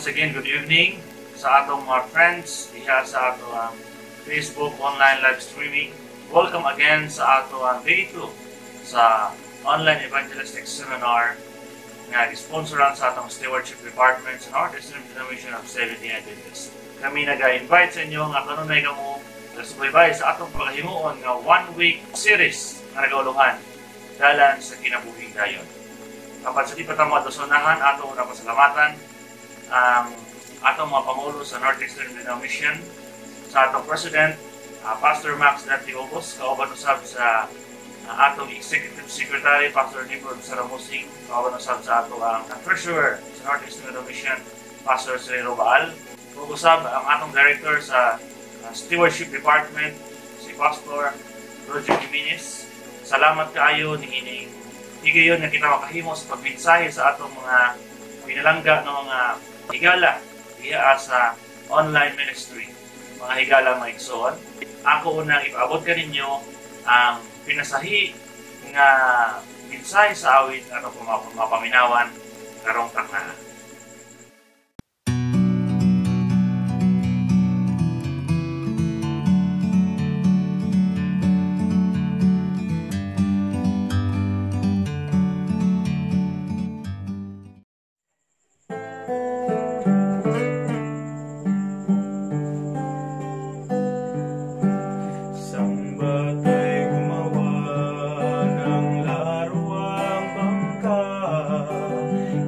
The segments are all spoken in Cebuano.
Once again, good evening sa atong mga friends diha sa atong Facebook online live streaming. Welcome again sa atong day 2 sa online evangelistic seminar nga gisponsoran sa atong Stewardship Department sa Northeastern Denomination of Seventh-day Adventists. Kami naga-invite sa inyo nga kanunay kamo subaybay sa atong pagahimuon nga one week series nga nagaulongan Dalan sa Kinabuhing Dayon. Apan sa di pa ta masunahan, atong napasalamatan ang atong mga pangulo sa Northeastern Denomination, sa atong President, Pastor Max Dante Obos, kauban usab sa atong Executive Secretary, Pastor Nimrod Saramusing, kauban usab sa atong ang Treasurer sa Northeastern Denomination, Pastor Serero Baal, ug usab ang atong Director sa Stewardship Department, si Pastor Roger Jimenez. Salamat kaayo niining higayon nga kita makahimo sa pagmensahe sa atong mga pinalangga ng mga higala diha sa online ministry. Mga higala, mga igsoon, ako unang ipaabot kaninyo ang pinasahi nga mensahe sa awit atong mapaminawan karong taknaa. Sang bata'y gumawa ng laruang bangka,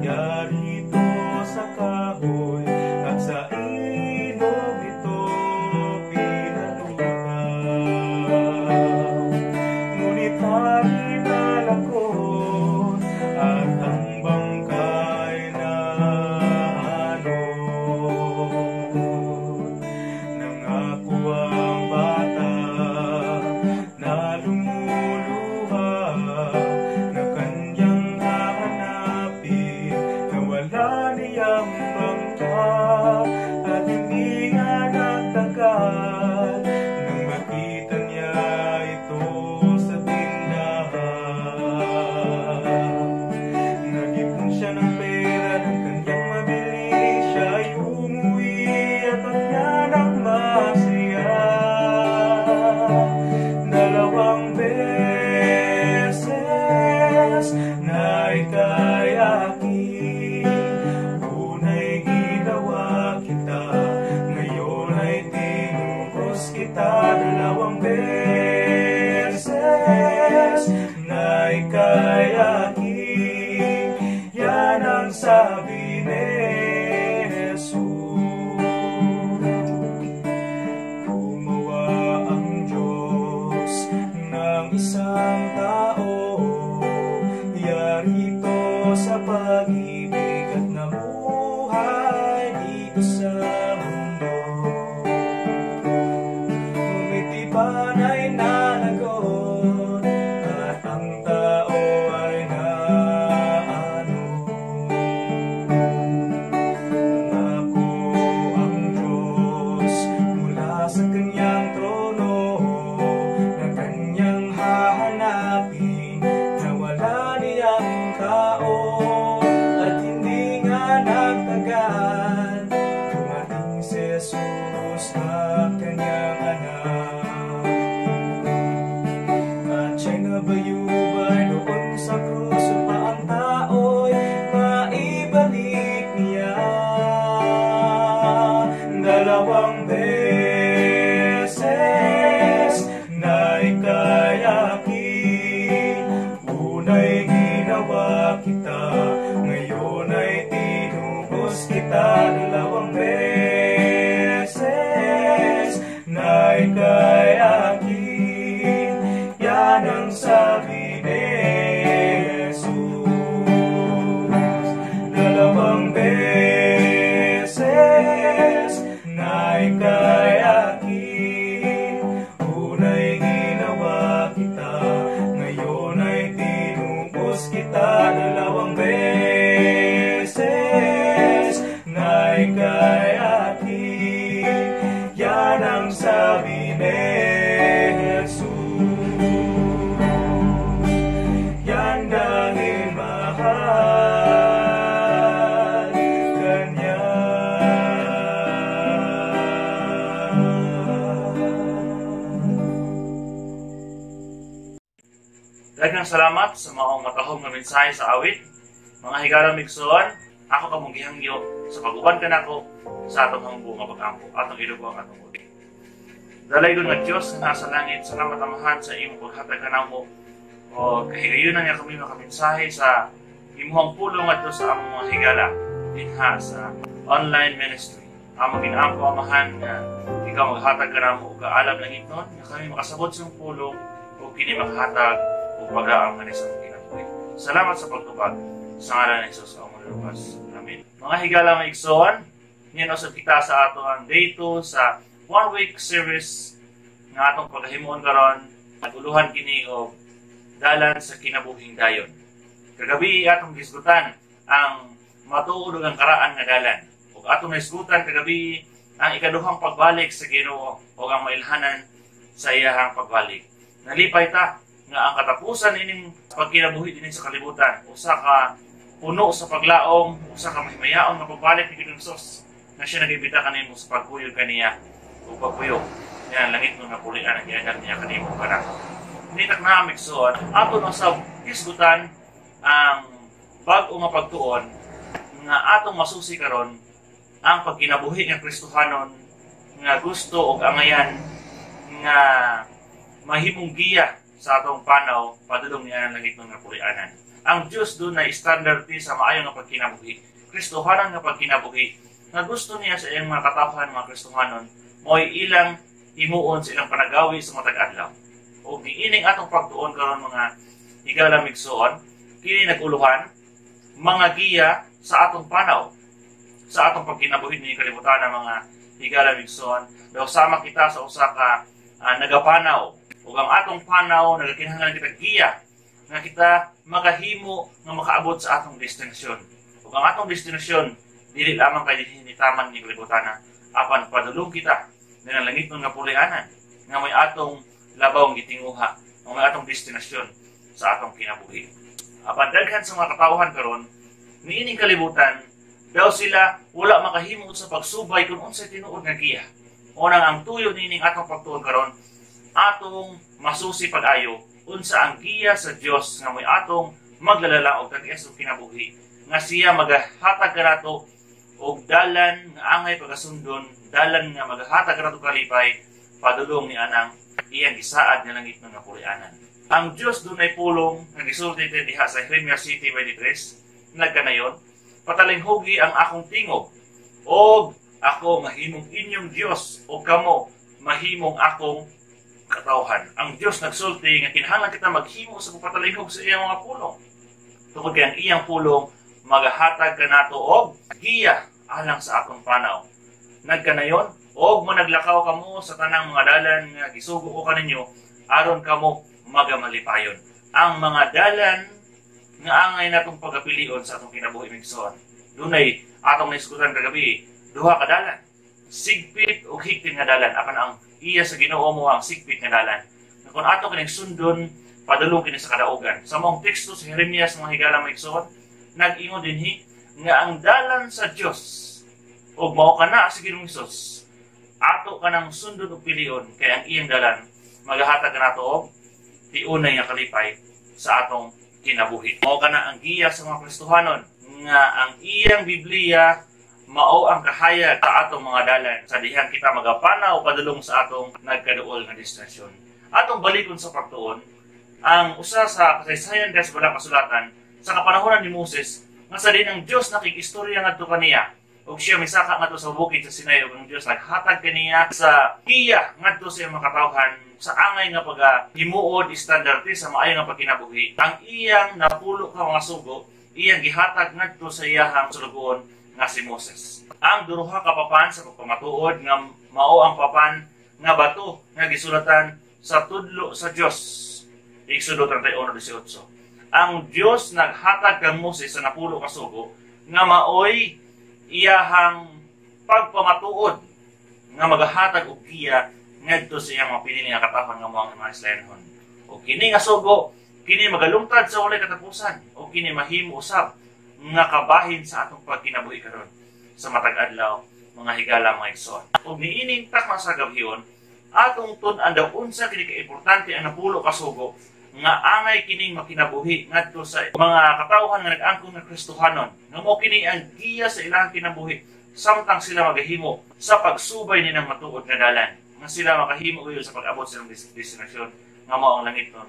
yari ito sa kahoy at sa ilog ito pinalutang. Ngunit hari nalagot at ang bangka'y naanod. Nangako ang bata na lumuluha na kanyang hahanapin na wala niyang bangka, at hindi nga nagtagal nang makita niya ito sa tindahan. Nag-ipon siya ng pera ng kanyang mabili, siya ay umuwi at kanya ng masaya. Dalawang beses na ika'y akin, una'y ginawa kita, ngayon ay tinubos kita. Dalawang beses na ika'y akin, yan ang sabi ni Jesus. Gumawa ang Diyos ng isang tao, yari ito sa pag-ibig at namuhay dito sa mundo. Ngunit iban ay nalagot at ang tao ay naanod. Nangako ang Diyos mula sa kanyang trono na kanyang hahanapin na wala niyang tao, at hindi nga nagtagal dumating si Jesus na kanyang anak. At siya'y nabayubay doon sa krus upang ang tao'y maibalik niya. Dalawang beses na ika'y akin, una'y ginawa kita, ngayon ay tinubos kita. Dalawang beses na ika'y akin, yan ang sabi ni Jesus. Dalawang beses na ika'y akin, una'y ginawa kita, ngayon ay tinubos kita. Dalawang beses na ika'y akin, yan ang sabi ni Jesus. Yan dahil mahal ka niya. Daghang salamat sa maong matahom nga mensahe sa awit. Mga higalang igsoon, ako kamong gihangyo sa pag-uban kanako sa atong hambo nga pag-ampo. Atong ilugo ang atong ulo. Dalaygon nga Dios nga nasa langit, salamat, Amahan, sa imong paghatag kanamo o kahigayunan nga kami makamensahe sa imuhang pulong ngadto sa among mga higala dinha sa online ministry. Among ginaampo, Amahan, nga ikaw maghatag kanamo og kaalam langitnon nga kami makasabot sa imong pulong ug kini makahatag og pag-aam kani sa among kinabuhi. Salamat sa pagtubag, sa ngalan ni Jesus ang Manluluwas. Amen. Mga higala, mga igsoon, ngayon usab kita sa ato ang day 2 sa one week series nga atong paghimuon karon. Naguluhan kini og dalan sa kinabuhing dayon. Kagabi, atong gisgutan ang matuod ug ang karaan nga dalan. Ug atong naisgutan kagabi ang ikaduhang pagbalik sa Ginoo ug ang mailhanan sa iyahang pagbalik. Nalipay ta nga ang katapusan ining pagkinabuhi dinhi sa kalibutan usa ka puno sa paglaom, usa ka mahimayaon nga pagbalik ni Ginoong Hesus nga siya nag-imbita kanimo sa pagkuyog kaniya ug pagpuyok nga langit nga pulian ang giangkat niya kanimo kanako. Nitak na igsoon, ato na sa hisgutan ang bag-o nga pagtuon nga atong masusi karon, ang pagkinabuhi nga Kristohanon nga gusto og angayan nga mahimong giya sa atong panaw padulong niya ang langit nga pulianan. Ang Dios dunay standard sa maayo nga pagkinabuhi, Kristohanon nga pagkinabuhi nga gusto niya sa iyang mga katawhan, mga Kristohanon, mo'y ilang himuon sa ilang panagawi sa matag adlaw. Og niining atong pagtuon karon, mga higala igsoon, kini naguluhan mga giya sa atong panaw sa atong pagkinabuhi ni kalibutan. Ang mga higala igsoon, daw sama kita sa usa ka nagapanaw ug ang atong panaw nagakinahanglan kita giya nga kita makahimo nga makaabot sa atong destinasyon. Ug ang atong destinasyon dili lamang kay dinhi taman ni kalibutan, apan padulong kita nga langit nga pulianan nga may atong labaw gitinguha, nga may atong destinasyon sa atong kinabuhi. Apan daghan sa mga katawhan karon niining kalibutan, daw sila wala makahimo sa pagsubay kung unsay tinuod nga giya. Unang ang tuyo niining atong pagtuon karon, atong masusi pag-ayo unsa ang giya sa Dios nga may atong maglalala og tag-is og kinabuhi nga siya magahatag kanato og dalan nga angay pagasundon, dalan nga magahatag kanato kalipay padulong ni anang iyang gisaad nga langit nga pulianan. Ang Dios dunay pulong nga gisulti diha sa Jeremias 7:23, nagkanayon, "Patalinghugi ang akong tingog og ako mahimong inyong Dios o kamo mahimong akong katawhan." Ang Dios nagsulti nga kinahanglan kita maghimo sa pagpatalinghog sa iyang mga pulong. Tungod kay ang iyang pulong magahatag kanato og giya alang sa akong panaw. Nagkanayon, "Og managlakaw kamo sa tanang mga dalan nga gisugo ko kaninyo aron kamo magamalipayon." Ang mga dalan nga angay natong pagapilion sa atong kinabuhi, igsoon. Dunay atong naisgutan kagabi, duha ka dalan. Sigpit o higpit nga dalan, apan ang iya sa Ginoo mo ang sigpit nga dalan. Na kung ato kining sundon, padulong kini sa kadaugan. Sa maong teksto sa Jeremias, mga higala, mga igsoon, nag-ingon dinhi nga ang dalan sa Dios ug mao kana sa Ginoong Hesus, ato kanang sundon og pilion kay ang iyang dalan magahatag kanato og tiunay nga kalipay sa atong kinabuhi. Mao kana ang giya sa mga Kristohanon nga ang iyang Biblia mao ang kahayag sa atong mga dalan sa dihang kita magapanaw padulong sa atong nagkaduol nga destinasyon. Atong balikon sa pagtuon ang usa sa kasaysayan sa Balang Kasulatan sa kapanahonan ni Moses nga sa din ang Dios nakikistorya ngadto kaniya ug siya misaka ngadto sa bukid sa Sinai ug ang Dios naghatag kaniya sa giya ngadto sa iyang mga katawhan sa angay nga pagahimuon estandarte sa maayo nga pagkinabuhi. Ang iyang napulo ka mga sugo iyang gihatag ngadto sa iyahang sulugoon nga si Moses. Ang duha ka papan sa pagpamatuod nga mao ang papan nga bato nga gisulatan sa tudlo sa Dios. Exodo 31:18. Ang Dios naghatag kang Moses sa napulo ka sugo nga maoy iyahang pagpamatuod nga magahatag og giya ngadto sa iyang mga pinili nga katawhan nga mao ang mga Israelhon. O kini nga sugo, kini magalungtad sa walay katapusan o kini mahimo usab nga kabahin sa atong pagkinabuhi karon sa matag adlaw, mga higala, mga igsoon. Ug niining takna sa gabhion, atong tun-an daw unsa kini kaimportante ang napulo ka sugo nga angay kining makinabuhi ngadto sa mga katawhan nga nag-angkon nga Kristohanon, nga mao kini ang giya sa ilang kinabuhi samtang sila magahimo sa pagsubay nilang matuod nga dalan, nga sila makahimo gyud sa pag-abot sa ilang destinasyon nga mao ang langit nun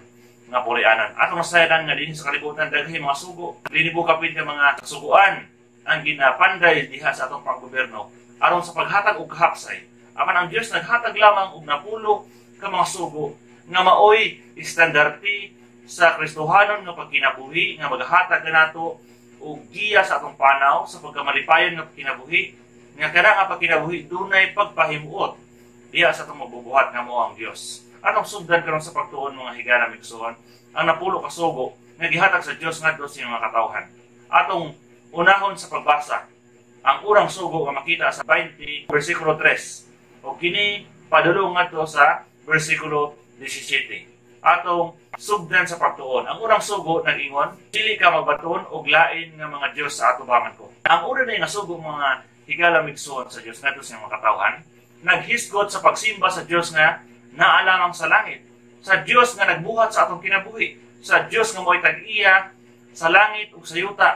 nga purianan. Atong nasayadan nga dinhi sa kalibutan daghay mga sugo, linibo kapin ka mga suguan ang ginapanday diha sa atong panggobyerno aron sa paghatag og kahapsay. Apan ang Dios naghatag lamang og 10 ka mga sugo nga maoy estandarte sa Kristohanon nga pagkinabuhi, nga maghatag kanato og giya sa atong panaw sa pagkamalipayon nga pagkinabuhi, nga kana nga pagkinabuhi dunay pagpahimuot diha sa atong mabubuhat nga mao ang Dios. Atong sugdan karon sa pagtuon, mga higala migsuon, ang 10 ka sugo nga gihatag sa Dios ngadto sa mga katawhan. Atong unahon sa pagbasa ang unang sugo nga makita sa 20 versikulo 3 o kini padulong ngadto sa versikulo 17. Atong sugdan sa pagtuon. Ang unang sugo nag-ingon, dili ka magbaton og lain nga mga Dios sa atubangan ko. Ang una na nga sugo, mga higala migsuon, sa Dios ngadto sa mga katawhan, naghisgot sa pagsimba sa Dios nga naa lamang sa langit, sa Dios nga nagbuhat sa atong kinabuhi, sa Dios nga mo'y tag-iya sa langit ug sa yuta,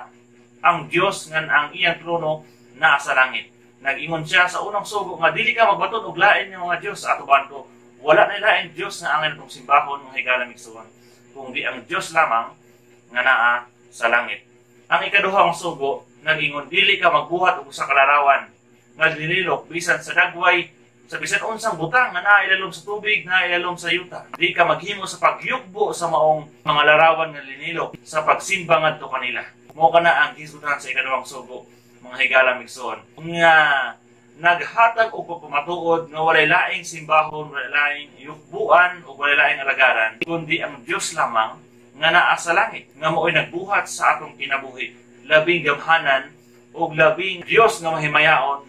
ang Dios nga ang iyang trono naa sa langit. Nag-ingon siya sa unang sugo nga dili ka magbaton og lain nga mga Dios sa atubangan ko. Wala na laing Dios nga angay natong simbahon, mga higala migsuon, kundi ang Dios lamang nga naa sa langit. Ang ikaduhang sugo nag-ingon, dili ka magbuhat og usa ka larawan nga linilok bisan sa dagway, sa bisan unsang butang nga naa ilalom sa tubig, naa ilalom sa yuta. Di ka maghimo sa pagyukbo sa maong mga larawan nga linilok sa pagsimba ngadto kanila. Mao kana ang hisgutan sa ikaduhang sugo, mga higala migsuon, nga naghatag og pagpamatuod nga walay laing simbahon, walay laing yukbuan o walay laing alagaran kundi ang Dios lamang nga naa sa langit, nga maoy nagbuhat sa atong kinabuhi, labing gamhanan og labing Dios nga mahimayaon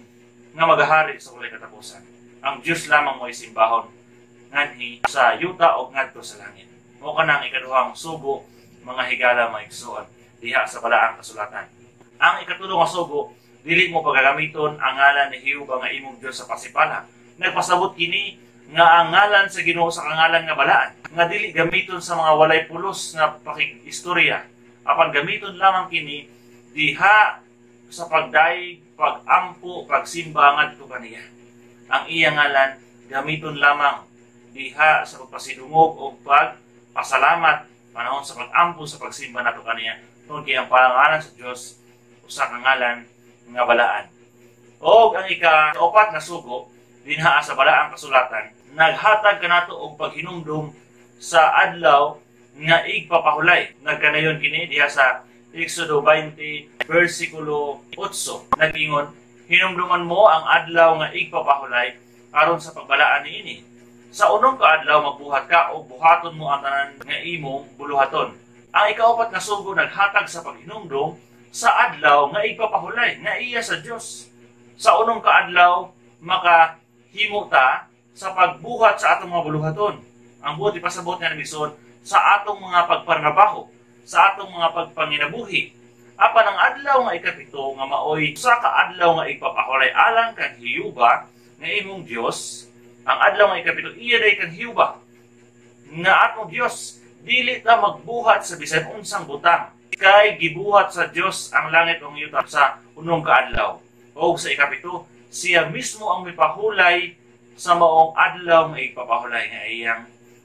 nga magahari sa walay katapusan. Ang Dios lamang mo'y simbahon nganhi sa yuta o ngadto sa langit. Mao kana ang ikaduhang sugo, mga higala maigsuon, diha sa balaang kasulatan. Ang ikatulo nga sugo, dili mo pagagamiton ang ngalan ni Jehova nga imong Dios sa pasipala. Nagpasabot kini nga ang ngalan sa Ginoo sa kangalan nga balaan, nga dili gamiton sa mga walay pulos nga pakig-istorya, apan gamiton lamang kini diha sa pagdayeg, pagampo, pagsimba ngadto kaniya. Ang iya ngalan gamiton lamang diha sa pagpasidungog o pagpasalamat panahon sa pag-ampo, sa pagsimba nato kaniya, tungod kay ang pangalan sa Dios usa ka ngalan nga balaan. Og ang ika-upat nga sugo dinha sa balaang kasulatan naghatag kanato og paghinumdum sa adlaw nga igpapahulay. Nagkanayon kini diha sa Exodo 20 versikulo 8. Nag-ingon, hinumduman mo ang adlaw nga igpapahulay aron sa pagbalaan niini. Sa unong kaadlaw magbuhat ka o buhaton mo ang tanan nga imong buluhaton. Ang ikaupat nga sugo naghatag sa paghinumdum sa adlaw nga igpapahulay nga iya sa Dios. Sa unong kaadlaw makahimo ta sa pagbuhat sa atong mga buluhaton. Ang buhat ipasabot nga namison sa atong mga pagparnabaho, sa atong mga pagpanginabuhi. Apan ang adlaw nga ikapito nga maoy usa ka adlaw nga igpapahulay alang kang Jehova nga imong Dios, ang adlaw nga ikapito iya day kang Jehova nga atong Dios. Dili ta magbuhat sa bisan unsang butang, kay gibuhat sa Dios ang langit ug yuta sa unong kaadlaw. O sa ikapito, siya mismo ang mipahulay sa maong adlaw nga igpapahulay nga iyang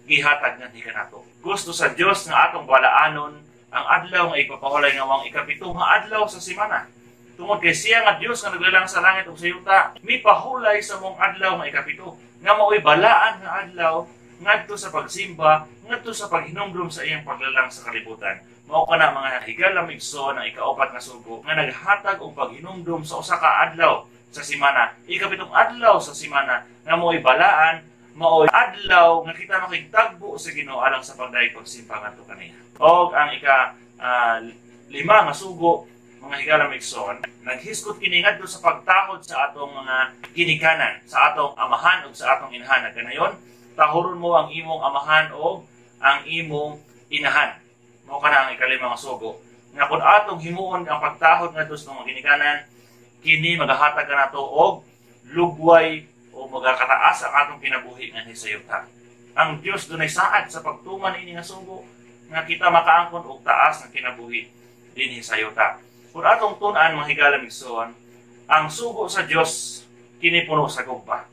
gihatag nganhi kanato. Gusto sa Dios nga atong balaanon ang adlaw nga igpapahulay nga ang ikapito nga adlaw sa semana. Tungod kay siya nga Dios nga naglalang sa langit ug sa yuta, mipahulay sa maong adlaw nga ikapito nga maoy balaan nga adlaw ngadto sa pagsimba, ngadto sa paghinumdum sa iyang paglalang sa kalibutan. Mao kana, mga higala migsuon, ang ikaupat nga sugo nga naghatag og paghinumdum sa usa ka adlaw sa semana, ikapitong adlaw sa semana nga maoy balaan, maoy adlaw nga kita makigtagbo sa Ginoo alang sa pagdayeg pagsimba ngadto kaniya. Og ang ika lima nga sugo, mga higala migsuon, naghisgot kini ngadto sa pagtahod sa atong mga ginikanan, sa atong amahan ug sa atong inahan. Kanayon, tahuron mo ang imong amahan o ang imong inahan. Mao kana ang ikalima nga sugo nga kun atong himuon ang pagtahod ngadto sa mga ginikanan, kini magahatag kanato og lugway o magakataas ang atong kinabuhi nganhi sa yuta. Ang Dios dunay saad sa pagtuman ini nga sugo. nga kita makaangkon og taas nga kinabuhi dinhi sa yuta. Kung atong tun-an, mga higala igsoon, ang sugo sa Dios kini puno sa gugma.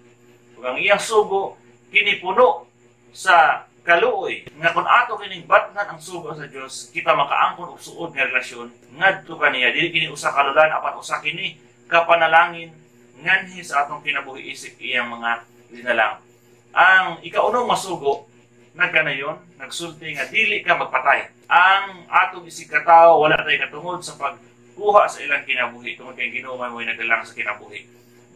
Ug ang iyang sugo kini puno sa kaluoy nga kung ato kining batnan ang sugo sa Dios, kita makaangkon og suod nga relasyon ngadto kaniya. Dili kini usa ka lulan, apan usa kini ka panalangin nganhi sa atong kinabuhi isip iyang mga linalang. Ang ikaunong masugo nagkanayon, nagsulti nga dili ka magpatay. Ang atong isig katawo wala tay katungod sa pagkuha sa ilang kinabuhi tungod kay Ginoo man mo'y naglalang sa kinabuhi.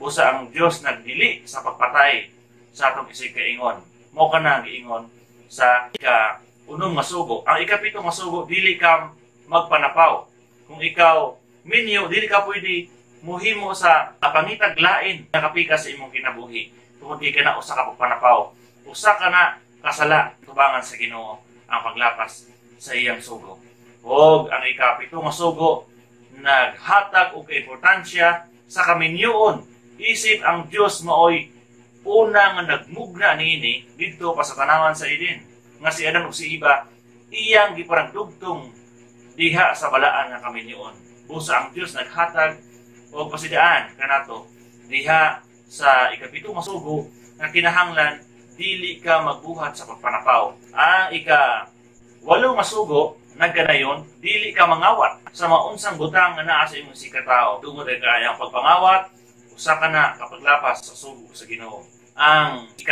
Busa ang Dios nagdili sa pagpatay sa atong isig kaingon. Mao kana ang giingon sa ikaunong masugo. Ang ikapito masugo, dili ka magpanapaw. Kung ikaw minyo, dili ka pwede muhimo sa pangitag lain nga kapika sa imong kinabuhi. Tungod kay kana usa ka pagpanapaw. Usa ka na kasala tubangan sa Ginoo ang paglapas sa iyang sugo. Og ang ikapito nga sugo naghatag og importansya sa kaminyoon. Isip ang Dios maoy una nga nagmugna niini didto pa sa tanawan sa Eden nga si Adan ug si Eva iyang giparagdugtong diha sa balaan nga kaminyoon. Busa ang Dios naghatag og pasidaan kanato diha sa ikapito nga sugo nga kinahanglan dili ka magbuhat sa pagpanapaw. Ang ika-8 nga sugo nagkanayon, dili ka mangawat sa maunsang butang nga naa sa imong sikatao. Tungod kay ang pagpangawat usa ka na kapaglapas sa sugo sa Ginoo. Ang 9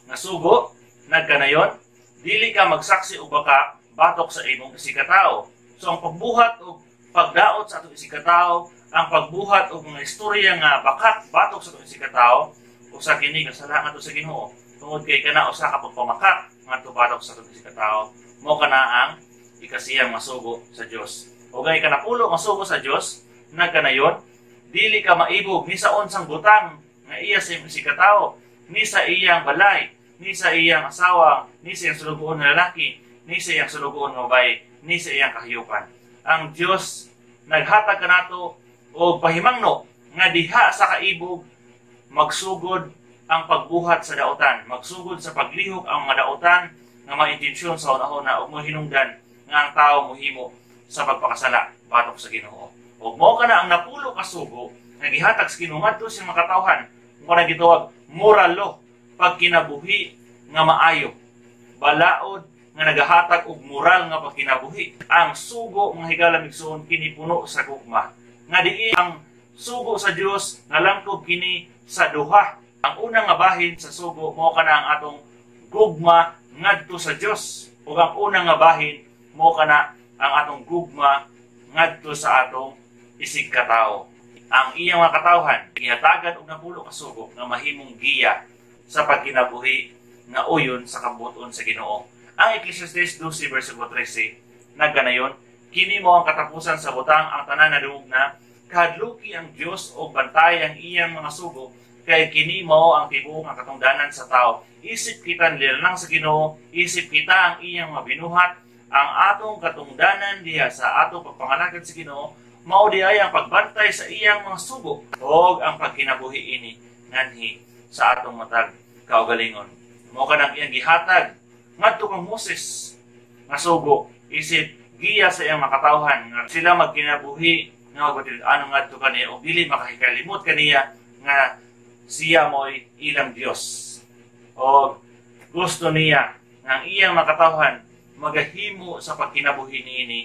nga sugo nagkanayon, dili ka magsaksi og baka batok sa imong isikatao. So ang pagbuhat og pagdaot sa atong isikatao, ang pagbuhat og mga istorya nga bakat batok sa atong isikatao, usa kini kasala ngadto sa Ginoo. Tungod kay kana usa ka pagpamakat ngadto batok sa atong isikatao, mao kana ang 9 nga sugo sa Dios. Ug ang 10 nga sugo sa Dios nagkanayon, dili ka maibog ni sa unsang butang nga iya sa imong isikatao, ni sa iyang balay, ni sa iyang asawa, ni sa iyang sulugoon nga lalaki, ni sa iyang sulugoon nga babae, ni sa iyang kahayupan. Ang Dios naghatag kanato og pahimangno nga diha sa kaibog magsugod ang pagbuhat sa daotan, magsugod sa paglihok ang mga daotan nga mga intensyon sa una-una ug mohinungdan nga ang tao mohimo sa pagpakasala batok sa Ginoo. Ug mao kana ang 10 ka sugo nga gihatag sa Ginoo ngadto sa mga katawhan, kung kanang gitawag moral law, pagkinabuhi nga maayo, balaod nga nagahatag og moral nga pagkinabuhi. Ang sugo, mga higala igsoon, kini puno sa gugma. Nga diin ang sugo sa Dios nga langkob kini sa duha. Ang unang nga bahin sa sugo mao kana ang atong gugma ngadto sa Dios, ug ang unang nga bahin mao kana ang atong gugma ngadto sa atong isig katao. Ang iyang mga katawhan gihatagan og 10 ka sugo nga mahimong giya sa pagkinabuhi nga uyon sa kabuton sa Ginoo. Ang Ecclesiastes 12 versikulo 13 nagganayon, kini mo ang katapusan sa butang, ang tanan nadungog na, kahadluki ang Dios og bantay ang iyang mga sugo, kay kini mao ang tibuok nga katungdanan sa tao. Isip kita nilalang sa Ginoo, isip kita ang iyang mga binuhat, ang atong katungdanan diha sa atong pagpangalagad sa Ginoo, mao diay ang pagbantay sa iyang mga sugo og ang pagkinabuhi ini nganhi sa atong matag kaugalingon. Mao kanang iyang gihatag ngadto kang Moses nga sugo isip giya sa iyang makatawhan nga sila magkinabuhi nga magpatinud-anon ngadto kaniya og dili makahikalimot kaniya nga siya mo'y ilang Dios. Og gusto niya nga ang iyang makatawhan magahimo sa pagkinabuhi niini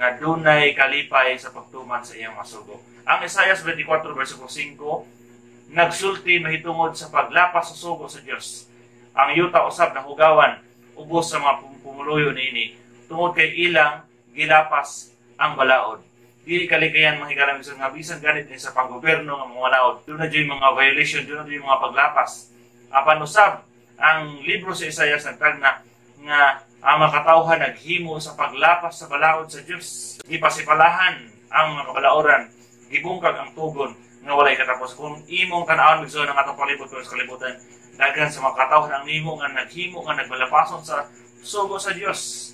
nga dunay kalipay sa pagtuman sa iyang masugo. Ang Isaiah 24 versikulo 5 nagsulti mahitungod sa paglapas sa sugo sa Dios. Ang yuta usab nahugawan ubos sa mga pumuluyo niini tungod kay ilang gilapas ang balaod. Dili kalikayan, mga higala igsoon, nga bisan ganit ni sa panggobyerno nga mga balaod, doon na dyan mga violation, doon na dyan mga paglapas. Apan usab ang libro sa Isaiah nagtagna nga ang mga katawhan naghimo sa paglapas sa balaod sa Dios. Gipasipalahan ang mga kabalaoran, gibungkag ang tugon nga walay katapos. Kung imong tan-awon igsoon ang atong palibot sa kalibutan, daghan sa mga katawhan ang nimo nga naghimo nga nagmalapason sa sugo sa Dios.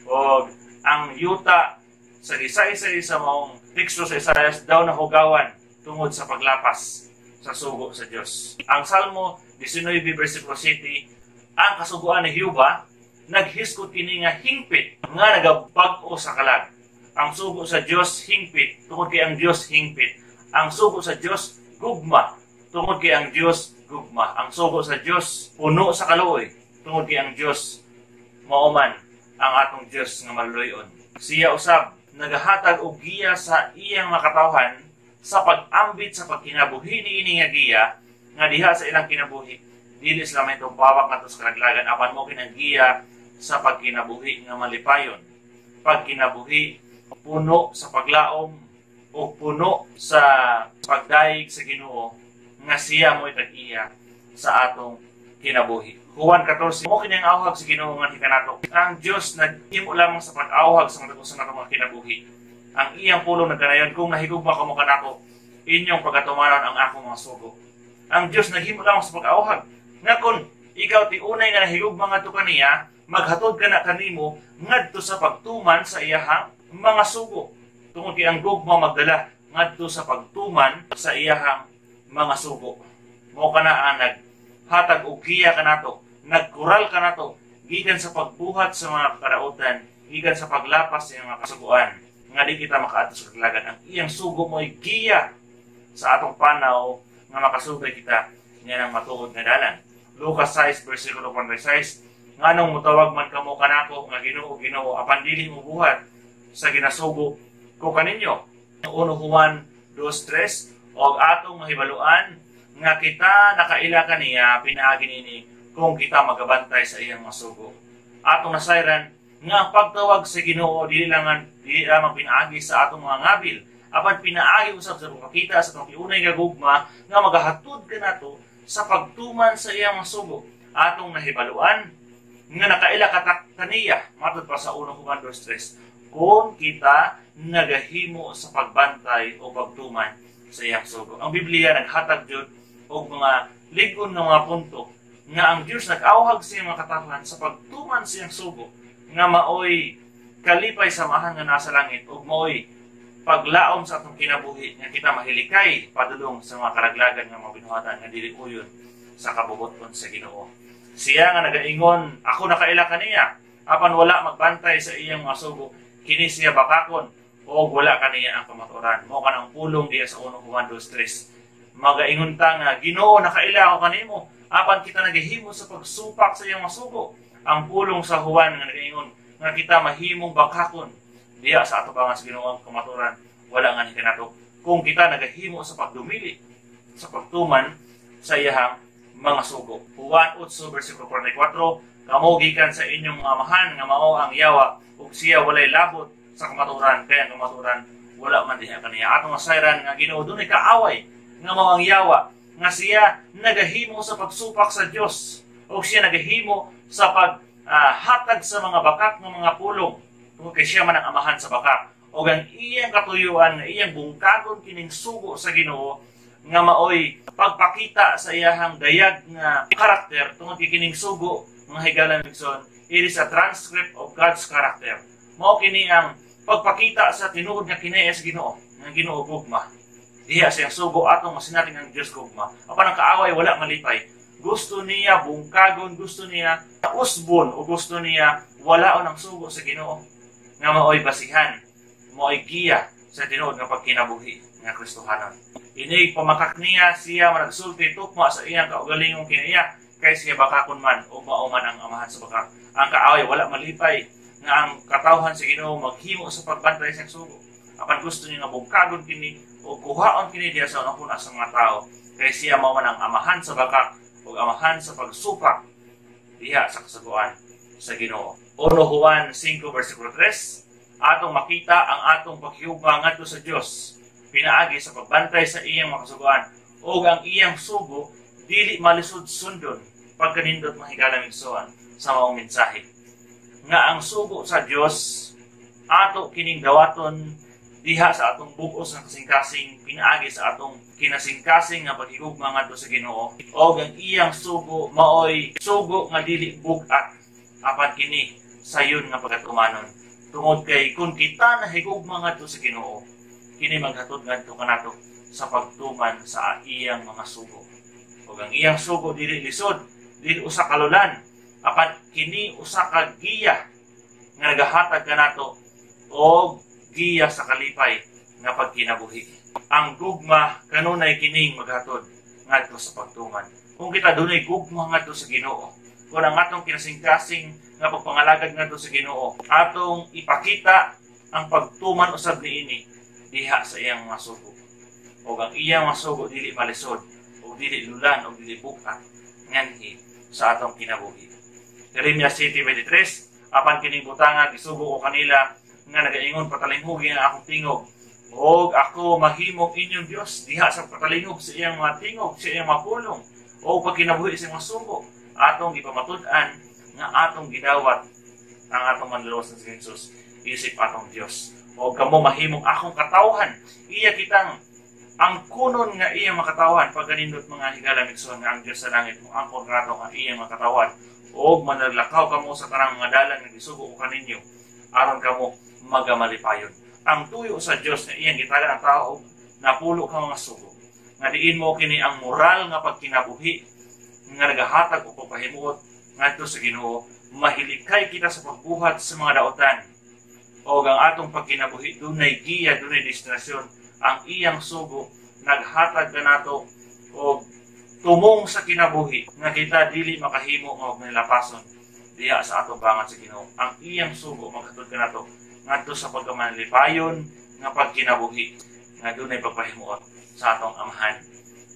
Og ang yuta sa gisaysay sa maong teksto sa Isaiah daw nahugawan tungod sa paglapas sa sugo sa Dios. Ang Salmo 19 versikulo 7, ang kasuguan ni Jehova naghisgot kini nga hingpit nga nagabag-o sa kalag. Ang sugo sa Dios hingpit tungod kay ang Dios hingpit. Ang sugo sa Dios gugma tungod kay ang Dios gugma. Ang sugo sa Dios puno sa kaluoy tungod kay ang Dios mao man ang atong Dios nga maluoyon. Siya usab nagahatag og giya sa iyang mga katawhan sa pag-ambit sa pagkinabuhi niini nga giya, nga diha sa ilang kinabuhi dili sila may tupawak ngadto sa kalaglagan, apan mao kinang giya sa pagkinabuhi nga malipayon, pagkinabuhi puno sa paglaom o puno sa pagdayeg sa Ginoo nga siya mo'y tag-iya sa atong kinabuhi. Juan 14, mao kini ang awhag sa Ginoo nganhi kanato. Ang Dios naghimo lamang sa pag-awhag sa matag usa natong mga kinabuhi. Ang iyang pulong nagkanayon, "Kung nahigugma kamo kanako, inyong pagatumanon ang akong mga sugo." Ang Dios naghimo lamang sa pag-awhag nga kung ikaw tiunay nga nahigugma ngadto kaniya, maghatod ka na kanimo ngadto sa pagtuman sa iyahang mga sugo. Tungod kay ang gugma magdala ngadto sa pagtuman sa iyahang mga sugo. Mao kana ang naghatag og giya kanato, nagkural kanato gikan sa pagbuhat sa mga kadautan, gikan sa paglapas sa mga kasuguan nga di kita makaadto sa kalaglagan. Ang iyang sugo mo'y giya sa atong panaw nga makasugay kita nga nang matuod nga dalan. Lucas 6 versikulo 46, "Nganong mutawag man kamo kanako nga Ginoo, Ginoo, apan dili mo buhat sa ginasugo ko kaninyo?" 1 Juan 2:3, og atong mahibaluan nga kita nakaila kaniya pinaagi niini kung kita magabantay sa iyang mga sugo. Atong nasayran nga ang pagtawag sa Ginoo dili lamang pinaagi sa atong mga ngabil, apan pinaagi usab sa pagpakita sa atong tiunay nga gugma nga magahatod kanato sa pagtuman sa iyang mga sugo. Atong nahibaluan nga nakaila katak kaniya matod pa sa 1 Juan 2:3 kung kita nagahimo sa pagbantay o pagtuman sa iyang sugo. Ang Biblia naghatag jud og mga lig-on nga mga punto nga ang Dios nag-awhag sa iyang mga katawhan sa pagtuman sa iyang sugo nga maoy kalipay sa Amahan nga nasa langit ug maoy paglaom sa atong kinabuhi nga kita mahilikay padulong sa mga karaglagan nga mga binuhatan nga dili uyon sa kabubuton sa Ginoo. Siya nga nagaingon, "Ako nakaila kaniya," apan wala magbantay sa iyang mga sugo, kini siya bakakon o wala kaniya ang kamatuoran. Mao kanang pulong diya sa 1 Juan 2:3. Magaingon ta nga, "Ginoo, nakaila ako kanimo," apan kita nagahimo sa pagsupak sa iyang mga sugo. Ang pulong sa Juan nga nagaingon nga kita mahimong bakakon diya sa atubangan sa Ginoo, ang kamatuoran wala nga ni kanato kung kita nagahimo sa pagdumili sa pagtuman sa iyahang mga sugo. Juan 8 versikulo 44, "Kamo gikan sa inyong mga amahan nga mao ang yawa, ug siya walay labot sa kamatuoran kay ang kamatuoran wala man diha kaniya." Atong masayran nga Ginoo dunay kaaway nga mao ang yawa, nga siya nagahimo sa pagsupak sa Dios ug siya nagahimo sa pag hatag sa mga bakak nga mga pulong tungod kay siya man ang amahan sa bakak, ug ang iyang katuyuan nga iyang bungkagon kining sugo sa Ginoo nga maoy pagpakita sa iyahang dayag nga karakter, tungod kay kining sugo, mga higala igsoon, it is a transcript of God's character. Mao kini ang pagpakita sa tinuod nga kinaiya sa Ginoo, nga Ginoo gugma. Diha sa iyang sugo atong masinating ang Dios gugma. Apan ang kaaway wala malipay. Gusto niya bungkagon, gusto niya usbon, o gusto niya walaon ang sugo sa Ginoo nga maoy basihan, maoy giya sa tinuod nga pagkinabuhi nga Kristohanon. Inig pamakak niya, siya managsulti tukma sa iyang kaugalingong kinaiya kay siya bakakon man o mao man ang amahan sa bakak. Ang kaaway wala malipay nga ang katawhan sa Ginoo maghimo sa pagbantay sa sugo. Apan gusto niya nga bungkagon kini o kuhaon kini diha sa unang sa mga tao kay siya mao man ang amahan sa bakak o amahan sa pagsupak diha sa kasuguan sa Ginoo. 1 Juan 5 versikulo 3, atong makita ang atong paghigugma ngadto sa Dios pinaagi sa pagbantay sa iyang mga kasuguan, ug ang iyang sugo dili malisod sundon. Pagkanindot, mga higala igsoon, sa maong mensahe nga ang sugo sa Dios ato kining dawaton diha sa atong bug-os nga kasing-kasing pinaagi sa atong kinasingkasing nga paghigugma ngadto sa Ginoo, ug ang iyang sugo maoy sugo nga dili bug-at, apan kini sayon nga pagatumanon, tungod kay kung kita nahigugma ngadto sa Ginoo, kini maghatod ngadto kanato sa pagtuman sa iyang mga sugo. Ug ang iyang sugo dili lisod, dili usa kalulan, Apan kini usa ka giya nga nagahatag kanato og giya sa kalipay nga pagkinabuhi. Ang gugma kanunay kining maghatod ngadto sa pagtuman. Kung kita dunay gugma ngadto sa Ginoo, kung ang atong kinasingkasing nga pagpangalagad ngadto sa Ginoo, atong ipakita ang pagtuman usab niini diha sa iyang mga sugo. Og ang iyang mga sugo dili malisod, og dili lulan, og dili bukat nganhi sa atong kinabuhi. Jeremias 7:23, apan kining butanga gisugo ko kanila nga nagaingon, "Patalinghugi ang akong tingog og ako mahimong inyong Dios." Diha sa patalingog sa iyang mga tingog, sa iyang mga pulong o pagkinabuhi sa mga sugo, atong gipamatud-an nga atong gidawat ang atong manluluwas na si Jesus isip atong Dios. O kamo mahimong akong katawhan, iya kitang ang kunon nga iyang makatawhan. Pagkanindot, mga higala igsoon, nga ang Dios sa langit mo angkon kanato nga iyang makatawhan og managlakaw kamo sa tanang mga dalan nga gisugo ko kaninyo aron kamo magamalipayon. Ang tuyo sa Dios nga iyang gitagan ang tao og napulo ka mga sugo nga diin mo kini ang moral nga pagkinabuhi nga nagahatag og pagpahimuot ngadto sa Ginoo. Mahilikay kita sa pagbuhat sa mga daotan og ang atong pagkinabuhi dunay giya, dunay destinasyon. Ang iyang sugo naghatag kanato og tumong sa kinabuhi nga kita dili makahimo nga og nilapason diha sa atong bangan sa Ginoo. Ang iyang sugo maghatod kanato ngadto sa pagkamanlipayon nga pagkinabuhi nga dunay pagpahimuot sa atong Amahan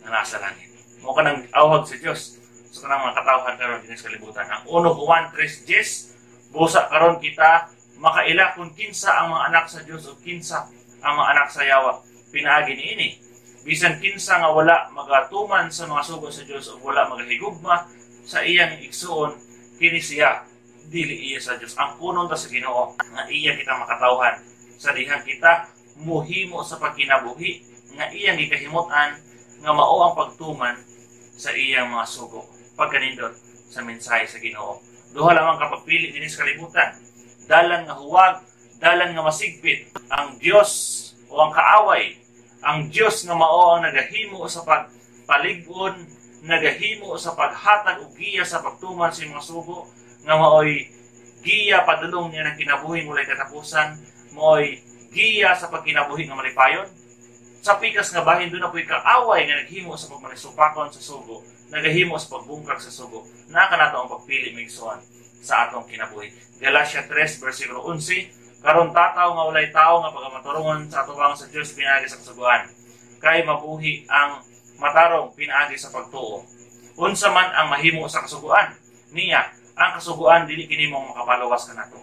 nga nasa langit. Mao kanang awhag sa Dios sa tanang mga katawhan karon dinhi sa kalibutan. Ang 1 Juan 3:10, busa karon kita makaila kung kinsa ang mga anak sa Dios o kinsa ang mga anak sa yawa pinaagi niini. Bisan kinsa nga wala magatuman sa mga sugo sa Dios o wala magahigugma sa iyang igsuon, kini siya dili iya sa Dios. Ang kunon ta sa Ginoo nga iya kita makatawhan sa dihang kita muhimo sa pagkinabuhi nga iyang gikahimut-an nga mao ang pagtuman sa iyang mga sugo. Pagkanindot sa mensahe sa Ginoo. Duha lamang kapagpili dinhi sa kalibutan. Dalan nga huwag, dalan nga masigpit, ang Dios o ang kaaway. Ang Dios nga mao ang nagahimo sa pagpalig-on, nagahimo sa paghatag og giya sa pagtuman sa mga sugo nga maoy giya padulong niya ng kinabuhi walay katapusan, maoy giya sa pagkinabuhi nga malipayon. Sa pikas nga bahin, doon apoy kaaway nga naghimo sa pagmanisupakon sa sugo, nagahimo sa pagbungkag sa sugo. Naa kanato ang pagpili, mga igsoon, sa atong kinabuhi. Galatia 3 versikulo 11, karon tataw nga walay tao nga pagamaturungon sa atubang sa Dios pinaagi sa kasuguan, kay mabuhi ang matarong pinaagi sa pagtuo. Unsa man ang mahimo sa kasuguan niya, ang kasuguan dili kini mong makapaluwas kanato.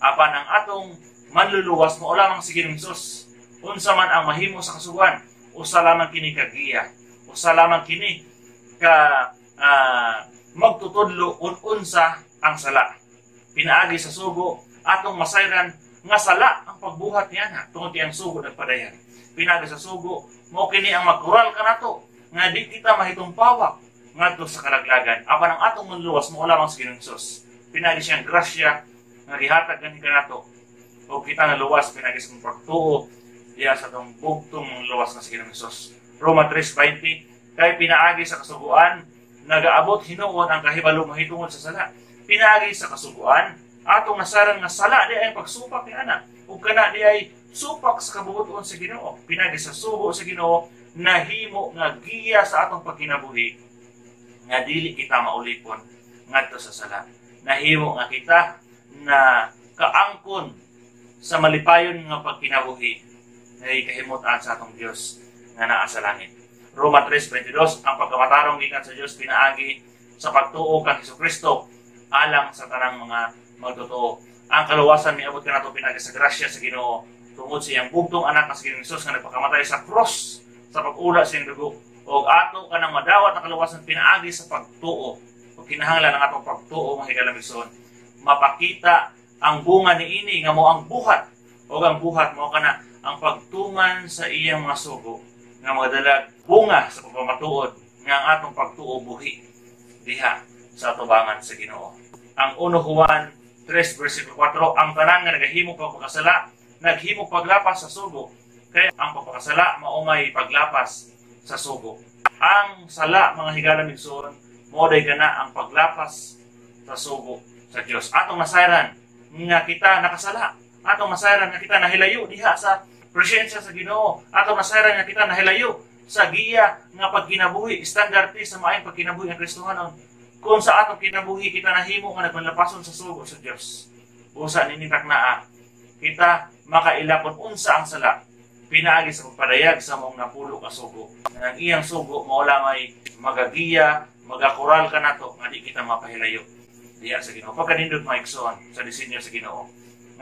Apan ang atong manluluwas mao lamang si Ginoong Hesus. Unsa man ang mahimo sa kasuguan, usa lamang kini ka giya, usa lamang kini ka magtutudlo kung unsa ang sala. Pinaagi sa sugo, atong masayran nga sala ang pagbuhat niya na tungod kay ang sugo nagpadayan. Pinaagi sa sugo, mao kini ang magkural kanato nga di kita mahitumpawak ngadto sa kalaglagan. Apan ang atong manluluwas mao lamang si Ginoong Hesus. Pinaagi siyang grasya nga gihatag gani kanato o kita nga luwas pinaagi sa pagtuo diha sa atong bugtong luwas na si Ginoong Hesus. Roma 3:20, kay pinaagi sa kasuguan nagaabot hinuon ang kahibalo mahitungod sa sala. Pinaagi sa kasuguan atong nasaran nga sala di ay pagsupak ni ana ug kana di ay supak sa kabuoton sa Ginoo. Pinaagi sa sugo sa Ginoo nahimo nga giya sa atong pagkinabuhi nga dili kita maulipon ngadto sa sala. Nahimo nga kita na kaangkon sa malipayon nga pagkinabuhi nga ikahimutan sa atong Dios nga naa sa langit. Roma 3:22, ang pagkamatarong gikan sa Dios pinaagi sa pagtuo kang Hesukristo alang sa tanang mga magtotoo. Ang kaluwasan miabot kanato pinaagi sa grasya sa Ginoo tungod sa iyang bugtong anak nga si Ginoong Hesus nga nagpakamatay sa cross sa pag-ula sa iyang dugo. Og ato kanang madawat ang kaluwasan pinaagi sa pagtuo. Ug kinahanglan ang atong pagtuo, mga higalamigson, mapakita ang bunga niini nga mao ang buhat, og ang buhat mao kana ang pagtuman sa iyang mga sugo nga magdala bunga sa pagpamatuod nga ang atong pagtuo buhi diha sa atubangan sa Ginoo. Ang 1 Juan 3 versikulo 4, ang tanan nga nagahimo pagpakasala naghimo paglapas sa sugo, kay ang pagpakasala mao may paglapas sa sugo. Ang sala, mga higala migsoon, mao day kana ang paglapas sa sugo sa Dios. Atong nasayran nga kita nakasala. Atong nasayran nga kita nahilayo diha sa presensya sa Ginoo. Atong nasayran nga kita nahilayo sa giya nga pagkinabuhi, standarte sa maayong pagkinabuhi ng Kristohanon. Kung sa atong kinabuhi kita nahimo nga nagmanlapason sa sugo sa Dios, busa nini taknaa kita makaila kung unsa ang sala pinaagi sa pagpadayag sa maong napulo ka sugo. Nga ang iyang sugo mao lamay magagiya, magakural kanato nga di kita mapahilayo diha sa Ginoo. Pagkanindot, mga igsoon, sa disenyo sa Ginoo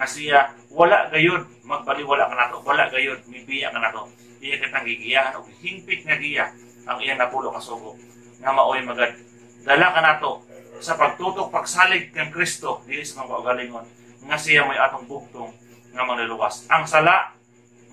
nga siya wala gayud magbaliwala kanato, wala gayud mibiya kanato. Iya kitang gigiyahan og hingpit nga giya ang iyang napulo ka sugo nga maoy magad dala kanato sa pagtutok, pagsalig kang Kristo dili sa mga kaugalingon nga siya may atong bugtong nga manluluwas. Ang sala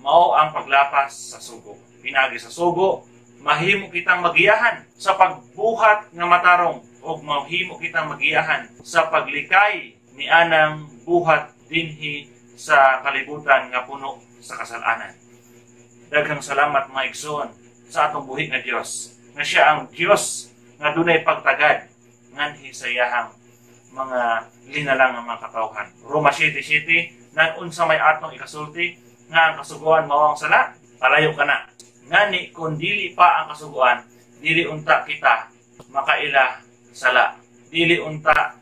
mao ang paglapas sa sugo. Pinaagi sa sugo, mahimo kitang magiyahan sa pagbuhat nga matarong ug mahimo kitang magiyahan sa paglikay ni anang buhat dinhi sa kalibutan nga puno sa kasalanan. Daghang salamat, mga igsoon, sa atong buhi nga Dios, nga siya ang Dios nga dunay pagtagad nganhi sa iyahang mga linalang nga mga katawhan. Roma 7:7, "Nan unsa may atong ikasulti, nga ang kasuguan mao ang sala? Palayo kana. Ngani kung dili pa ang kasuguan, dili unta kita makaila sala." Dili unta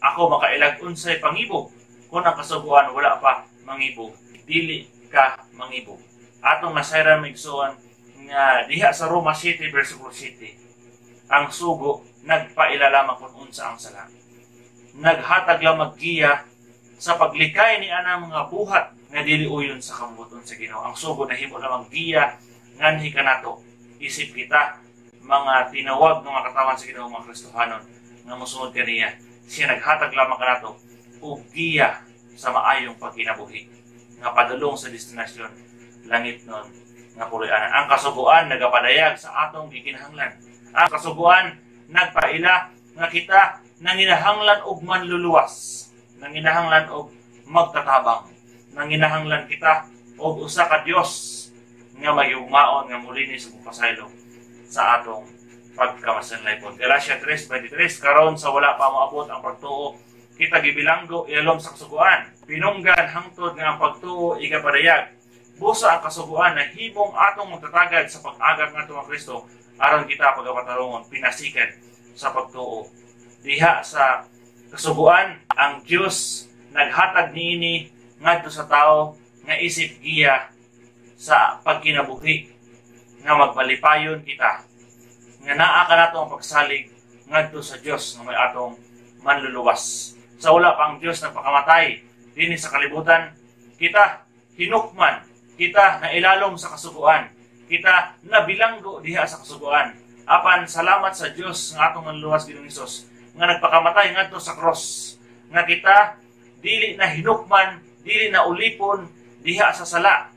ako makailag unsay pangibog kung ang kasuguan wala pa mangibog. Dili ka mangibog. Atong nasayran, mga igsoon, nga diha sa Roma 7 versikulo 7, ang sugo nagpaila lamang kung unsa ang sala. Naghatag lamang giya sa paglikay ni anang mga buhat nga dili uyon sa kabubut-on sa Ginoo. Ang sugo nahimo lamang giya nganhi kanato. Isip kita mga tinawag ng mga katawan sa Ginoo, mga Kristohanon nga mosunod kaniya, siya naghatag lamang kanato og giya sa maayong pagkinabuhi nga padulong sa destinasyon langit nun nga puloy-anan. Ang kasuguan nagapadayag sa atong gikinahanglan. Ang kasuguan nagpaila nga kita nanginahanglan og manluluwas, nanginahanglan og magtatabang, nanginahanglan kita og usa ka Dios nga mayugmaon nga mulinis ug pasaylo sa atong pagkamasanlaypon. Galatia 3:23, "Karon sa wala pa moabot ang pagtuo, kita gibilanggo ilalom sa kasuguan, pinunggan hangtod nga ang pagtuo ikapadayag. Busa ang kasuguan na himong atong magtatagad sa pag-agak ngadto nga Kristo aron kita pagapatarongon pinasikan sa pagtuo." Diha sa kasuguan, ang Dios naghatag niini ngadto sa tao nga isip giya sa pagkinabuhi nga magmalipayon kita nga naa kanato ang pagsalig ngadto sa Dios nga may atong manluluwas. Sa wala pa ang Dios nagpakamatay dinhi sa kalibutan, kita hinukman, kita nailalom sa kasuguan, kita nabilanggo diha sa kasuguan. Apan salamat sa Dios nga atong manluluwas, Ginoong Hesus, nga nagpakamatay ngadto sa cross, nga kita dili na hinukman, dili na ulipon diha sa sala.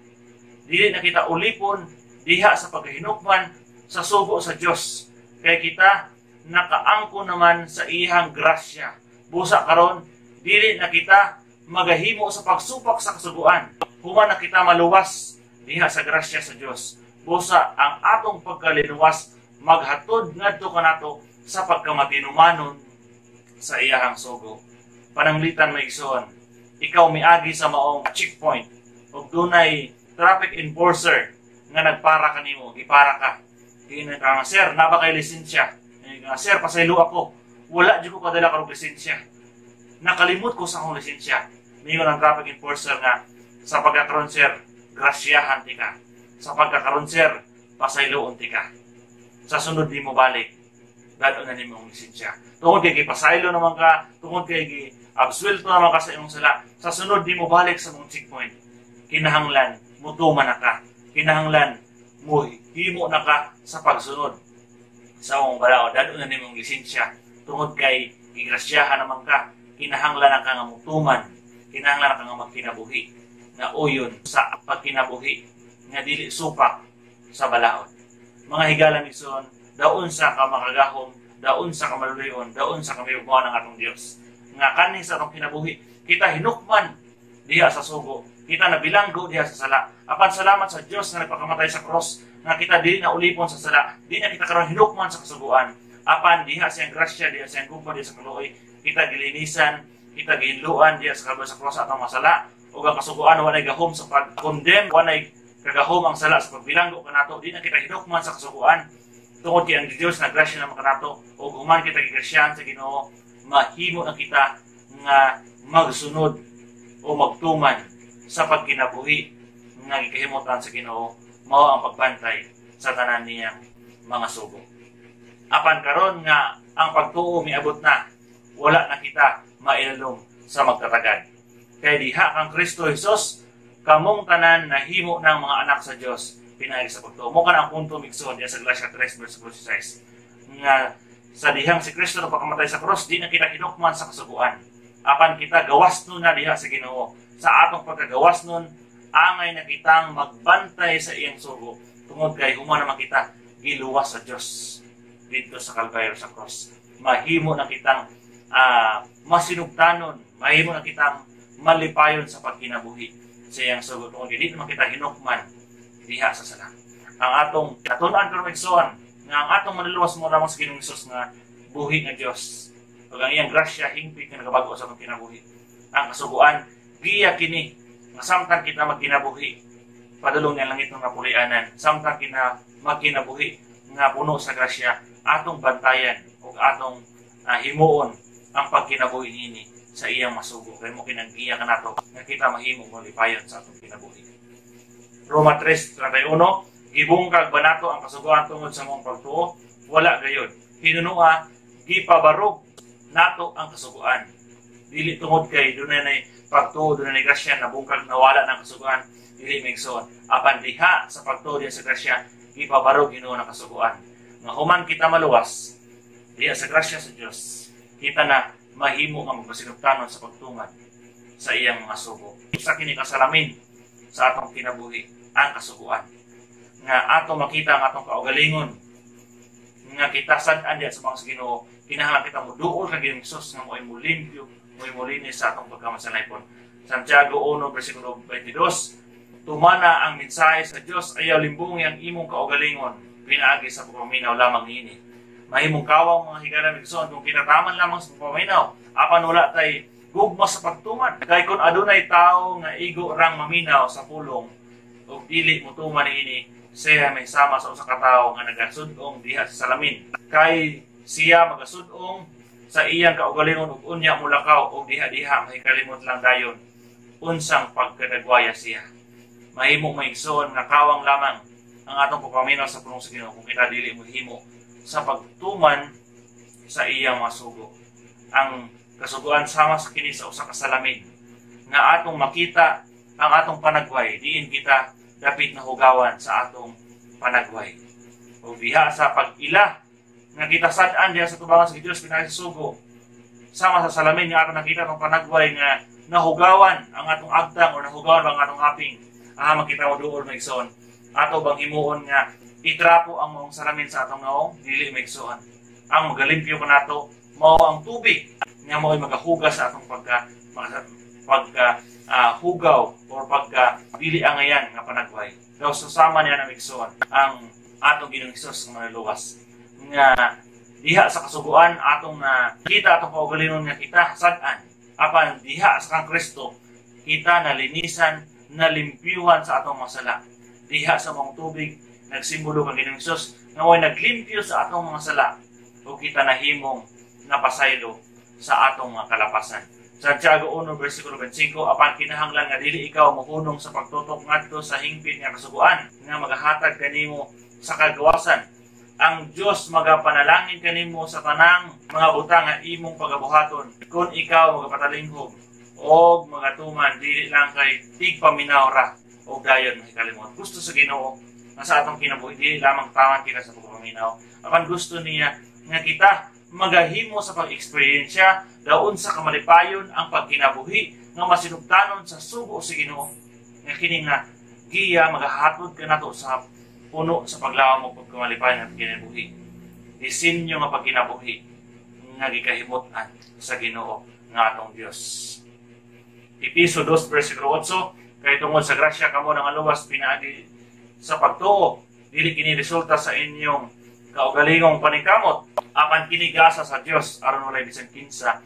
Dili na kita ulipon diha sa pagkahinukman sa sugo sa Dios. Kay kita nakaangko naman sa iyang grasya. Busa karon dili na kita magahimo sa pagsupak sa kasuguan. Human na kita maluwas diha sa grasya sa Dios. Busa ang atong pagkalinuwas maghatod ngadto kanato sa pagkamatinumanon sa iyahang sugo. Pananglitan, mga igsoon, ikaw miagi sa maong checkpoint ug dunay traffic enforcer nga nagpara kanimo, gipara ka. Giingnan ka nga, "Sir, naa ba kay lisensya?" Nga, "Sir, pasaylo ako. Wala jud ko kadala karong lisensya. Nakalimot ko sa akong lisensya." Mingon ang traffic enforcer nga, "Sa pagkakaroon, sir, grasyahan ti ka. Sa pagkakaroon, sir, pasayloon ti ka. Sa sunod di mo balik, dad-on na nimo ang lisensya. Tungod kay gipasaylo naman ka, tungod kay gi absuelto naman ka sa imong sala, sa sunod di mo balik sa mong checkpoint, kinahanglan mutuman na ka. Kinahanglan mo himo na ka sa pagsunod sa mong balaod. Dad-on na nimo ang lisensya tungod kay gigrasyahan naman ka. Kinahanglan na ka nga mutuman, kinahanglan na ka nga magkinabuhi nga uyon sa pagkinabuhi nga dili supak sa balaod." Mga higalang igsoon, daon sa ka makagahom, daon sa ka maluluyon, daon sa ka mayugmaon ang atong Dios. Nga kaning sa atong kinabuhi, kita hinukman diha sa sugo, kita nabilanggo diha sa sala. Apan salamat sa Dios nga nagpakamatay sa cross, nga kita dili na ulipon sa sala, di na kita karon hinukman sa kasuguan. Apan diha siyang grasya, diha siyang gugma, diha sa kaluoy, Kita gilinisan, kita gihinluan diha sa Kalbaryo sa cross atong masala, ug ang kasuguan walay gahom sa pag-condemn, walay kagahom ang sala sa pagbilanggo kanato. Di na kita hinukman sa kasuguan tungod kay ang Dios na grasya naman kanato, ug human kita gigrasyahan sa Ginoo, mahimo na kita nga magsunod o magtuman sa pagkinabuhi nga gikahimutan sa Ginoo, mao ang pagbantay sa tanan niyang mga sugo. Apan karon nga ang pagtuo miabot na, wala na kita mailalom sa magtatagad. Kay diha kang Kristo Jesus, kamong tanan nahimo ng mga anak sa Dios pinaagi sa pagtuo. Mo kana ang punto, migsuon, diha sa Galatia 3 verse 16 nga sa dihang si Kristo nagpakamatay sa cross, di na kita hinukman sa kasuguan. Apan kita gawas nun na diha sa Ginoo. Sa atong pagkagawas nun, angay na kitang magbantay sa iyang sugo tungod kay human naman kita giluwas sa Dios didto sa Kalbaryo sa cross. Mahimo na kitang masinugtanon, mahimo na kitang malipayon sa pagkinabuhi sa iyang sugo tungod kay di naman kita hinukman diha sa sala. Ang atong natun-an karon, igsoon, nga ang atong manluluwas mo lamang sa Ginoong Hesus nga buhi nga Dios. Ug ang iyang grasya hingpit nga nagabago sa atong kinabuhi. Ang kasuguan giya kini nga samtang kita magkinabuhi padulong nga langit nga pulianan, samtang kina magkinabuhi nga puno sa grasya, atong bantayan ug atong himuon ang pagkinabuhi niini sa iyang masugo kay mo kinanggiya kanato nga kita mahimo malipayon sa atong kinabuhi. Roma 3:31. Gibungkag ba nato ang kasuguan tungod sa mong pagtuo? Wala gayod. Hinunua, gipabarog nato ang kasuguan. Dili tungod kay dunay nay pagtuo, dunay nay grasya, nabungkag nawala ng kasuguan, dili, migsoon. Apan diha sa pagtuo diha sa grasya, gipabarog Ginoo ng kasuguan. Nga human kita maluwas diha sa grasya sa Dios, kita na mahimo nga magpasinugtanon sa pagtuman sa iyang mga sugo. Sa kini kasalamin sa atong kinabuhi ang kasuguan nga ato makita ang atong kaugalingon nga kita sad-an diha sa mga sa Ginoo. Kinahanglan kita moduol kang Ginoong Hesus nga mo'y molimpyo, mo'y molinis sa atong pagkamasalaypon. Santiago 1 versikulo 22: Tumana ang mensahe sa Dios, ayaw limbungi ang imong kaugalingon pinaagi sa pagpaminaw lamang niini. Mahimong kawang, mga higala, igsoon, kung kinataman lamang sa pagpaminaw apan wala tay gugma sa pagtuman. Kay kung adunay tawo nga igo rang maminaw sa pulong ug dili motuman niini, siya may sama sa usa ka tawo nga nagasud-ong diha sa salamin. Kay siya magasud-ong sa iyang kaugalingon ug unya mulakaw og diha-diha mahikalimot lang dayon unsang pagkadagwaya siya. Mahimo, maigsoon, nga kawang lamang ang atong pagpaminaw sa pulong sa Ginoo kung kita dili mohimo sa pagtuman sa iyang masugo. Ang kasuguan sama sa kini sa usa ka salamin nga atong makita ang atong panagway, diin kita dapit na hugawan sa atong panagway. O diha sa pag-ila nga kita sad-an diha sa tubangan sa Dios pinaagi sa sugo, sama sa salamin nga atong nakita atong panagway nga nahugawan ang atong agtang o nahugawan ang atong aping, makita mo duol, maigsoon. Ato bang himuon nga itrapo ang maong salamin sa atong naong? Dili, maigsoon. Ang magalimpyo kanato mao ang tubig nga mao'y magahugas sa atong pagka pagka hugaw or pagka dili angayan nga panagway. Daw susama niya ng igsoon ang atong Ginoong Hesus nga manluluwas nga diha sa kasuguan atong kita atong kaugalingon nga kita sad-an, apan diha sa kang Kristo kita nalinisan, nalimpyuhan sa atong masala. Diha sa mga tubig nagsimbolo kang Ginoong Hesus nga mo'y naglimpyo sa atong mga sala o kita nahimong napasaylo sa atong mga kalapasan. Santiago 1 versikulo 25: Apan kinahanglan nga dili ikaw mohunong sa pagtutok ngadto sa hingpit nga kasuguan nga magahatag kanimo sa kagawasan. Ang Dios magapanalangin kanimo sa tanang mga butang nga imong pagabuhaton kung ikaw magapatalinghog og magatuman, dili lang kay tigpaminaw ra og dayon mahikalimot. Gusto sa Ginoo nga sa atong kinabuhi dili lamang taman kita sa pagpaminaw, apan gusto niya nga kita magahimo sa pag-eksperyensya daon sa kamalipayon ang pagkinabuhi nga masinugtanon sa sugo sa Ginoo, nga kini nga giya magahatod kanato sa puno sa paglawom mo pagkamalipayon nga kinabuhi, disenyo nga pagkinabuhi nga gikahimut-an sa Ginoo nga atong Dios. Episo 2 versikulo 8: Kay tungod sa grasya kamo nangaluwas pinaagi sa pagtuo. Dili kini resulta sa inyong kaugalingong paningkamot, apan kini gasa sa Dios, aron walay bisan kinsa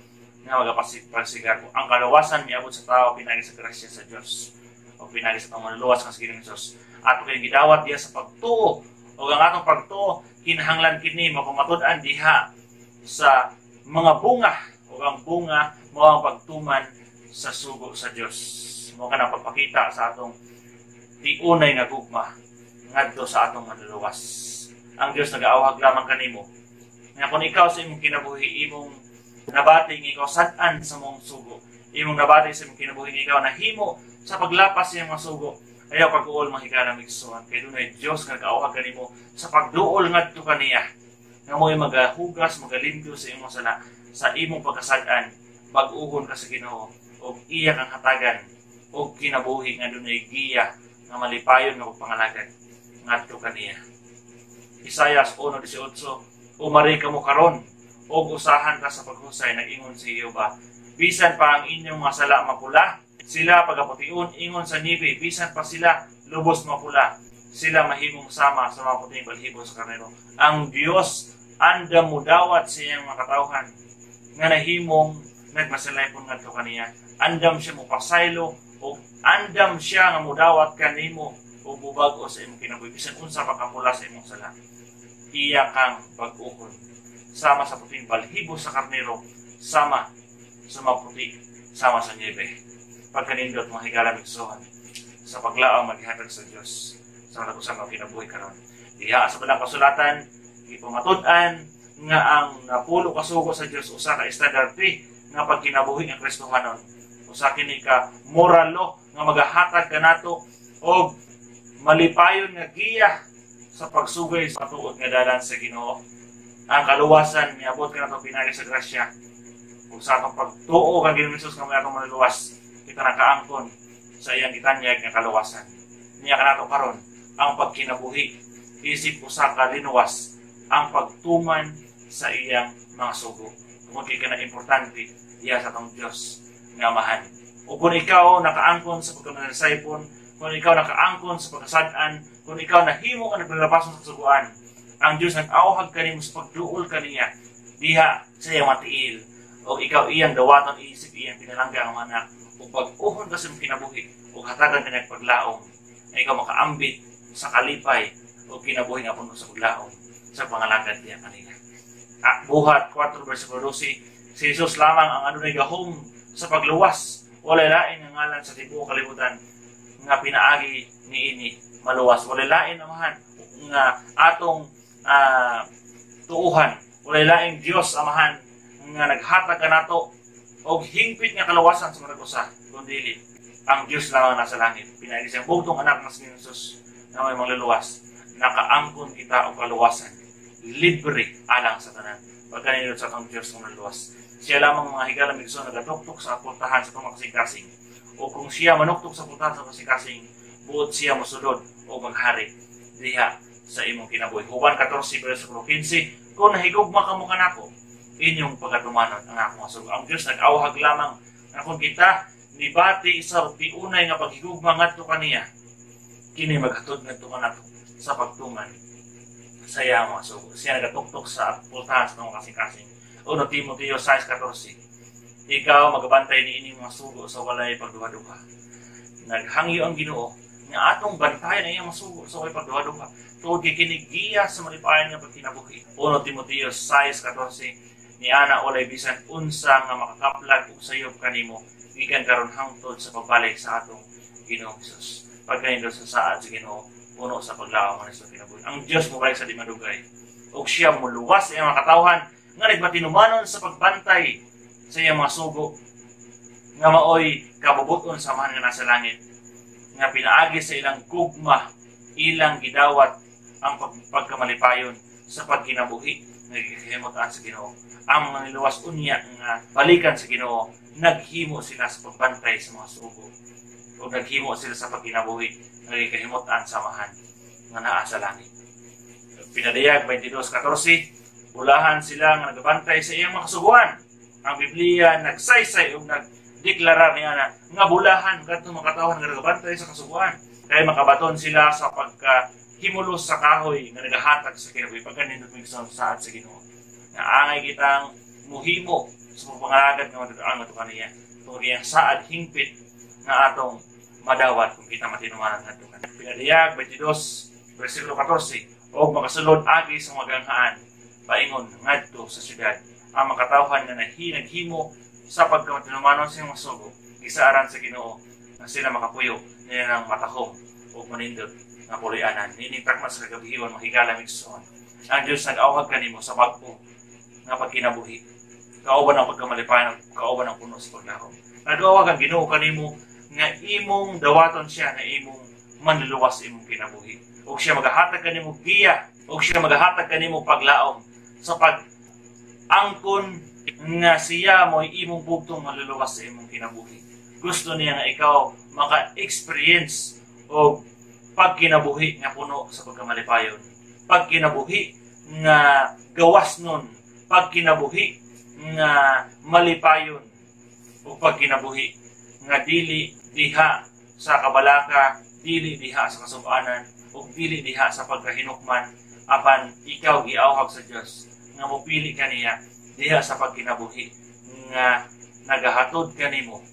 nga magapagsigar. Ang kaluwasan miabot sa tao pinaagi sa grasya sa Dios o pinaagi sa atong Manluluwas nga si Ginoong Hesus. Ato kini gidawat diha sa pagtuo, o ang atong pagtuo kinahanglan kini mapamatud-an diha sa mga bunga, o ang bunga mao ang pagtuman sa sugo sa Dios. Mao kana pagpakita sa atong tiunay nga gugma ngadto sa atong Manluluwas. Ang Dios nagaawhag lamang kanimo nga kung ikaw sa imong kinabuhi imong nabati nga ikaw sad-an sa mong sugo, imong nabati sa imong kinabuhi nga ikaw nahimo sa paglapas sa imong mga sugo, ayaw pag-uol mga higala igsoon, kay dunay Dios nga nagaawhag kanimo sa pagduol ngadto kaniya, nga mo'y magahugas, magalimpyo sa imong sala, sa imong pagkasad-an. Bag-uhon ka sa Ginoo og iya kang hatagan og kinabuhi nga dunay giya nga malipayon nga pagpangalagad ngadto kaniya. Isayas 1:18, "Umari kamo karon og usahan ta sa paghusay, nag-ingon si Jehova. Bisan pa ang inyong mga sala mapula, sila pagaputiun ingon sa niebe, bisan pa sila lubos mapula, sila mahimong sama sa mga puting balhibo sa karnero." Ang Dios andam mudawat sa iyang mga katawhan nga nahimong nagmasalaypon ngadto kaniya. Andam siya mopasaylo o andam siya nga mudawat kanimo o mubag-o sa imong kinabuhi bisan unsa pa kapula sa imong sala. Iya kang bag-uhon sama sa puting balhibo sa karnero, sama sa maputi, sama sa niebe. Pagkanindot mga higala igsoon sa paglaom maghihatag sa Dios sa matag usa nga kinabuhi karon. Diha sa balang kasulatan gipamatud-an nga ang napulo ka sugo sa Dios usa ka estandarte nga pagkinabuhi nga Kristohanon. Usa kini ka moral law nga magahatag kanato og malipayon nga giya sa pagsugay sa matuod nga dalan sa Ginoo. Ang kaluwasan miabot kanato pinaagi sa grasya ug sa atong pagtuo kang Ginoong Hesus nga may atong Manluluwas, kita nakaangkon sa iyang gitanyag nga kaluwasan. Niya kanato karon ang pagkinabuhi isip usa ka linuwas, ang pagtuman sa iyang mga sugo. Tungod kay kana importante diha sa atong Dios nga Amahan. O kung ikaw nakaangkon sa pagkamanalsaybon, kung ikaw nakaangkon sa pagkasad-an, kung ikaw nahimo ka naglalabas sa kasuguan, ang Dios nag-awhag kanimo sa pagduol kaniya diha sa iyang matiil, o ikaw iyang dawaton isip iyang pinalangga ang anak, o pag-uhon ka sa imong kinabuhi, o hatagan ka niyang paglaom, na ikaw makaambit sa kalipay o kinabuhi nga puno sa paglaom sa pangalagad diha kaniya. Buhat 4 versikulo 12, si Jesus lamang ang adunay gahom sa pagluwas, walay lain nga ngalan sa tibuok kalibutan nga pinaagi niini maluwas. Walay lain, Amahan, nga atong tuuhan, walay laing Dios, Amahan, nga naghatag kanato og hingpit nga kaluwasan sa matag usa kundi ang Dios lamang nasa langit. Pinaagi siyang bugtong anak nga si Jesus na may mangluluwas, nakaangkon kita og kaluwasan libre alang sa tanan. Pagkanindot sa atong Dios nga manluluwas. Siya lamang, mga higala igsoon, nagaduktok sa pultahan sa atong kasing-kasing. O kung siya manuktok sa pultahan sa kasing-kasing, buot siya mosulod o maghari diha sa imong kinabuhi. Juan 14 versikulo 15, "Kung nahigugma kamo kanako, inyong pagatumanon ang akong sugo." Ang Dios nag-awhag lamang nga kung kita nibati sa tiunay nga paghigugma ngadto kaniya, kini maghatod ngadto kanato sa pagtuman sa iyang mga sugo. Siya nagatuktok sa pultahan sa atong kasing-kasing. 1 Timoteo 6:14, "Ikaw magabantay ni ining mga sugo sa walay pagduha-duha." Naghangyo ang Ginoo nga atong bantayan ang iyang mga sugo sa walay pagduha-duha tungod kay kini giya sa malipayon nga pagkinabuhi. 1 Timoteo 6:14, "Ni ana walay bisan unsa nga makakaplag og sayop kanimo gikan karon hangtod sa pagbalik sa atong Ginoong Hesus." Pagkanindot sa saad sa Ginoo, puno sa paglaom nga sa kinabuhi. Ang Dios mobalik sa di madugay ug siya moluwas sa iyang mga katawhan nga nagmatinumanon sa pagbantay sa iyang mga sugo nga maoy kabubuton sa Amahan nga nasa langit, nga pinaagi sa ilang gugma ilang gidawat ang pagkamalipayon sa pagkinabuhi nga gihimutan sa Ginoo. Ang mga niluwas unya nga balikan sa Ginoo, naghimo sila sa pagbantay sa mga sugo o naghimo sila sa pagkinabuhi nga gihimutan sa Amahan nga naa sa langit. Pinadayag 22:14, bulahan sila nga nagabantay sa iyang mga kasuguan. Ang Biblia nagsaysay ug nagdeklarar niya na nga bulahan kadtong mga katawhan nga nagabantay sa kasuguan kay makabaton sila sa pagkahimulos sa kahoy nga nagahatag sa kinabuhi. Pagkanindot mo sa saad sa Ginoo nga angay kitang muhimo sa pagpangalagad nga madad-an ngadto kaniya tungod iyang saad hingpit nga atong madawat kung kita matinumanan ngadto kaniya. Pinadiyag 22 versikulo 14, og makasulod agi sa mga ganghaan paingon ngadto sa syudad ang makatawhan nga naghimo sa pagkamatinumanon sa iyang sugo, gisaaran sa Ginoo nga sila makapuyo nilang matahom ug manindot nga puloy-anan. Niining takma sa kagabihion, mahigala migsuon, ang Dios nag-awhag kanimo sa bag-o nga pagkinabuhi, kauban ang pagkamalipayon, kauban ang puno sa paglaom. Nag-awhag ang Ginoo kanimo nga imong dawaton siya nga imong manluluwas sa imong kinabuhi. Ug siya magahatag kanimo giya, ug siya magahatag kanimo paglaom sa pag-angkon nga siya mo'y imong bugtong manluluwas sa imong kinabuhi. Gusto niya nga ikaw maka-experience og pagkinabuhi nga puno sa pagkamalipayon, pagkinabuhi nga gawas nun, pagkinabuhi nga malipayon, o pagkinabuhi nga dili diha sa kabalaka, dili diha sa kasubanan, o dili diha sa pagkahinukman, apan ikaw giawhag sa Dios nga mopili kaniya diha sa pagkinabuhi nga nagahatod kanimo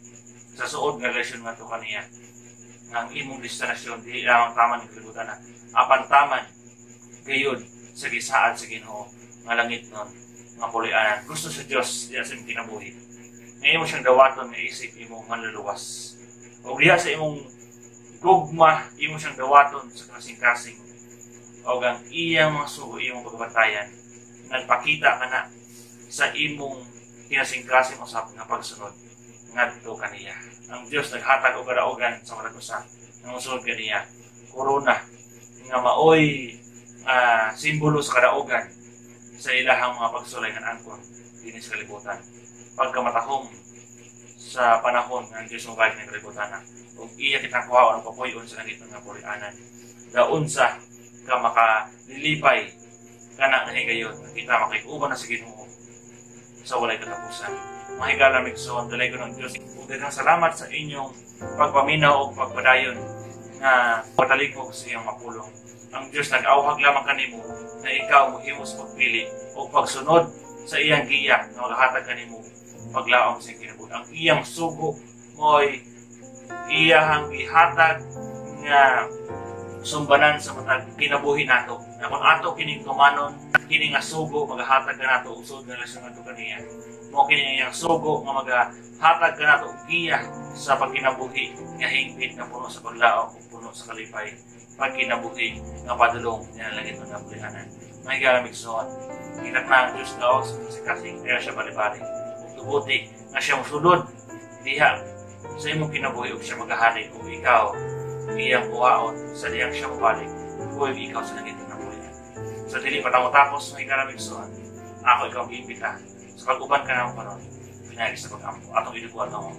sa suod nga relasyon ngadto kaniya, nga ang imong destinasyon dili lamang taman ng kalibutan na, apan taman gayud sa gisaad sa Ginoo nga langit nun nga puloy-anan. Gusto sa Dios diha sa imong kinabuhi nga imo siyang dawaton nga isip imong manluluwas, o diha sa imong gugma imo siyang dawaton sa kasing-kasing, o ang iyang mga sugo imong pagbantayan. Nagpakita ka na sa imong kinasing-kasing usab nga pagsunod ngadto kaniya. Ang Dios naghatag og kadaogan sa matag usa nga mosunod kaniya, korona nga maoy simbolo sa kadaogan sa ilahang mga pagsulay nga angkon dinhi sa kalibutan. Pagkamatahom sa panahon nga ang Dios mobalik ng kalibutan na, ug iya kitang kuhaon ang papuy-on sa langit nga puloy-anan, daon sa ka makalilipay kana nga higayon kita makig-uban na sa Ginoo sa walay katapusan. Mahigala migsoon, dalay ko ng Diyos. Ug daghang salamat sa inyong pagpaminaw o pagpadayon nga patalikog sa iyong mapulong. Ang Diyos nag-awhag lamang kanimo na ikaw mohimo sa pagpili o pagsunod sa iyang giya nga magahatag kanimo paglaom sa iyang kinabuhi. Ang iyang sugo mo'y iyahang gihatag nga sumbanan sa matag kinabuhi nato. Na kung ato kining tumanon, kini nga sugo magahatag kanato og suod nga relasyon ngadto kaniya. Mao kini iyang sugo nga magahatag kanato og giya sa pagkinabuhi nga hingpit nga puno sa paglaom ug puno sa kalipay, pagkinabuhi nga padulong niya langit nga puloy-anan. Mahigala migsuon, gitakna ang Dios gawas sa kasing kaya siya balibali ug tuguti nga siya mosulod diha sa imong kinabuhi ug siya magahari ug ikaw iyang kuhaon sa diyang siya mobalik ug ikaw sa langit nga puloy-anan. Sa dili pa tamo tapos, mahigala migsuon, ako ikaw giimbita sa pag-uban ka namo karon pinaagi sa pag-ampo. Atong idugo atong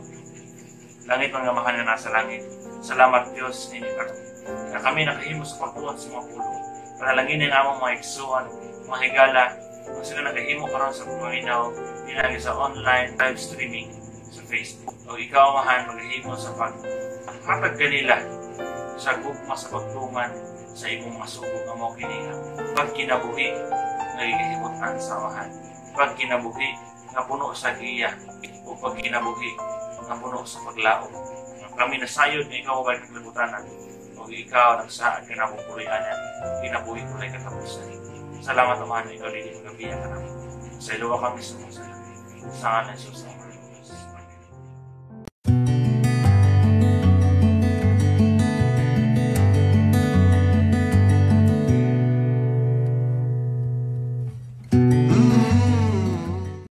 langit nga Amahan nga nasa langit. Salamat, Dios, nini nga kami nakahimo sa pagtuon sa mga pulong. Panalangin ang among mga igsuon, mga higala, kung sila nagahimo karon sa pagpaminaw pinaagi sa online live streaming sa Facebook. O ikaw, Amahan, maghimo sa paghatag kanila sa gugma sa pagtuman sa imong mga sugo nga mao kini nga pagkinabuhi nga gihimutan sa Amahan, pagkinabuhi nga puno sa giya, o pagkinabuhi nga puno sa paglaom. Kami nasayod nga ikaw mabalik ng kalibutanan o ikaw nagsaad ka na akong puloy-anan, kinabuhi ko lang katapusan. Salamat, Amahan, ikaw dili magabiya ka namo. Sa iluwa kami sa mga sala. Sa ngalan ni Jesus. Amen.